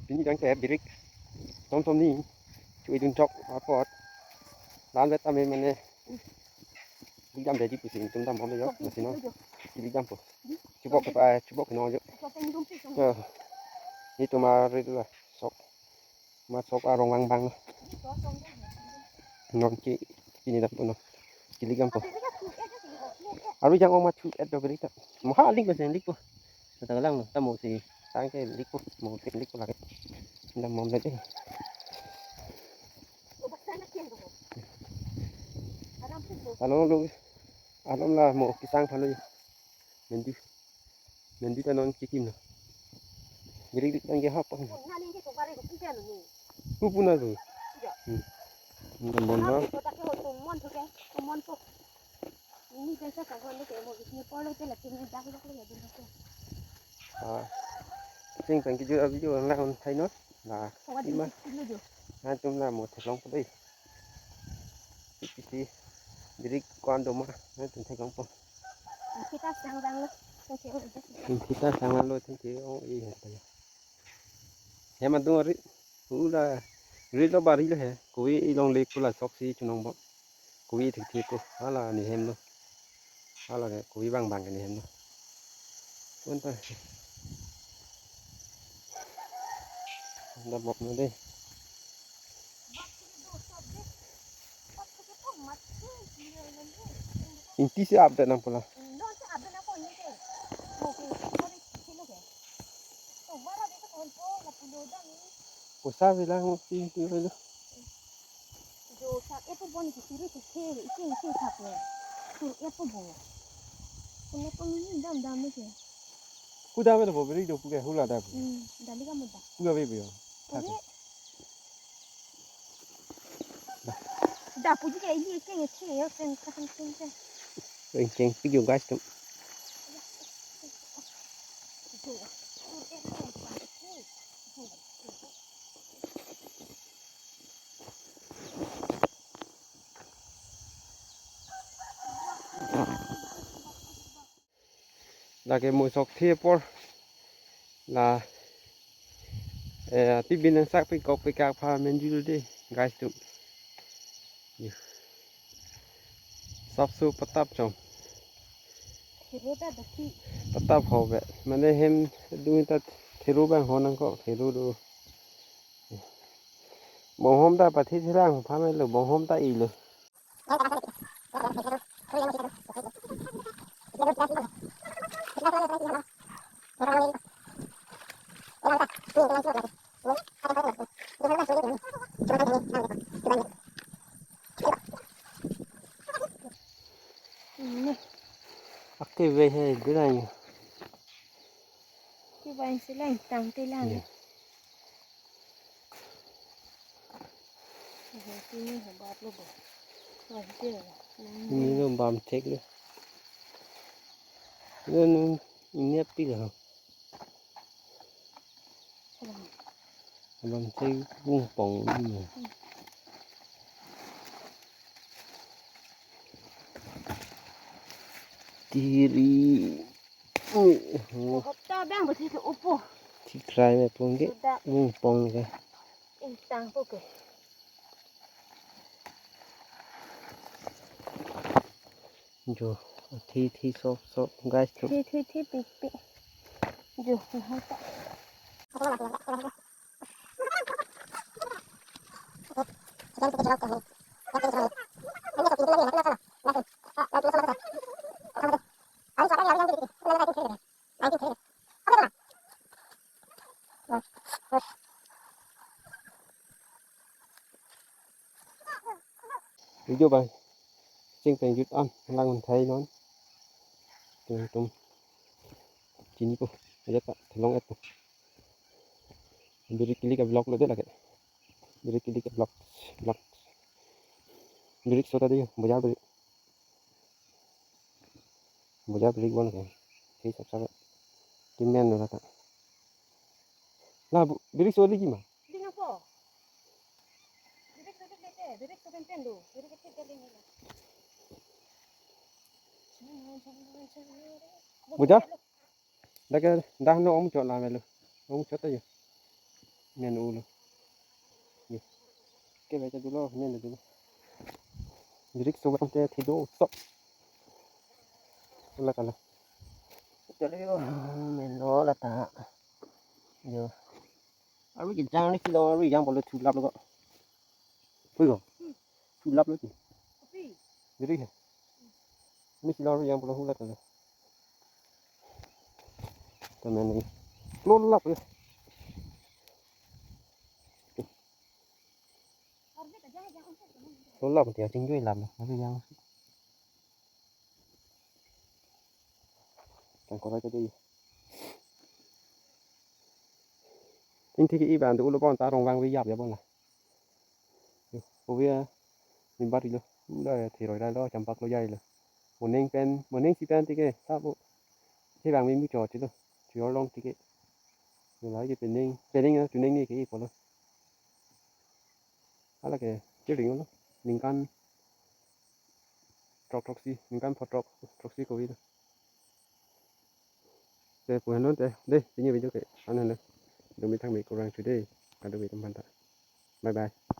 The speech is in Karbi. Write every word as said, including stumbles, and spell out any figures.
Pini tangte birik tomtom ni chu idun chok apot. Lan vet ame mane. Kilik damde ji pusi itum dambom jo. Nasi no. Kilik dampo. Chubok ke pa, chubok ke no jo. Eh, ni tumar itu la sok. Ma sok arong bang bang. Non ki, kini dampo non. Kilik dampo. Aru jang ong ma chu et do birik ta. Moha ling besen likpo. Tata lang ta mo si tangte likpo, mo si likpo lake. Dambom lake. Along lo, along la mo kisang phalo. Mendi, mendi ta non kikim na. Birik dik tangke hap. Puna lo. Hmm. Dambom na. Ah, chingpeng kejut abi jo lang un thai non. La, ima. Nantum la mo theklongpo dei. Isi, isi. Birik ko-an do ma, nantum theklongpo. Kita sang bang lo. Kita sang bang lo, thank you. Oh, iya, iya. Hem adung ari. Ula, ri lo bari lo he. Kove ilongle kula sok si chunong bo. Kove thik thik ko. Hala ne hem lo. Hala ke kove bang bang ke ne hem lo. Pun ta. Dambom na dei. Ingti si update nang pula. Usa bilang ingti lo. Jo sa epo bon ki siri ki khe, iki iki thap ne. Sur epo bon. Kune ko ni dam dam ne ke. Kuda be bo beri do puke hula da. Hmm, dali ka muda. Kuda be bo. Kuda. Da puji ke ini ke nge che yo sen ka han sen sen. Rengcheng video guys tum. Lake mo sok the apor la, eh, ati bin nang sak pikok pikak pha menjulu de guys tum. Sapso patap chom. Thero ta daki. Patap ho be. Mane hem dung ta thero bang ho nang ko thero do. Bonghom ta pathi thirang pha me lo bonghom ta i lo. Ake ve he bilang. Ki bang silang tang tilang. Ya. Oho, sini hebat lo bo. Wah, dia. Ini lo bam cek lo. Ini ini api lo. Bam cek bung pong lo. Tiri. Hopta bang besi ke upo. Thikrai me pungge. Sudah. Bung pong ke. Intang po ke. Jo, thi thi sop sop guys tu. Thi thi thi pik pik. Jo, hopta. Video bang. Chingpeng jut an lang un thai non. Tum tum. Chini ko. Aja ta thelong et. Birik kilik a vlog lo de lake. Birik kilik a vlog. Vlog. Birik sota de. Bojar birik. Bojar birik bon ke. Sei sap sap. Kimen no lata. La bu-, birik soli ki ma? Ding apo? Birik soli lete, birik soben pen do. Birik kecil kali ni la. Bojar? Dak ke, dah no om chot la melo. Om chot aja. Men ulo. Ye. Ke baca dulu, men dulu. Birik subang te thido sok. Ula kala. Chale yo, men lo lata. Yo. Aru kijang ni silo, aru yang bolo thulap lo ko. Pui ko. Thulap lo ti. Birik he. Ni silo, aru yang bolo thulap lo. Temen ni. Lo lap ya. Lo lap ti asing jui lam. Aru yang. Kang korai ke dei. Ingthik ke-i abang do ulo bon ta rong vangve yap ya bon la. Yo, ove a, nim bari lo. Ula ya thiroi rai lo, champak lo jai lo. Moning pen, moning si pen tike, ta bo. Si vangve mu cho chilo. Chor long tike. Yo la ke pening, pening na chuning ni ke-i pulo. Hala ke, chiring lo. Ningkan throk throksi, ningkan pho throk, throksi kove lo. Te pu henlo te, dei, pini video ke, an henlo. Dumi thang me kurang chu dei, kadumi teman ta. Bye bye.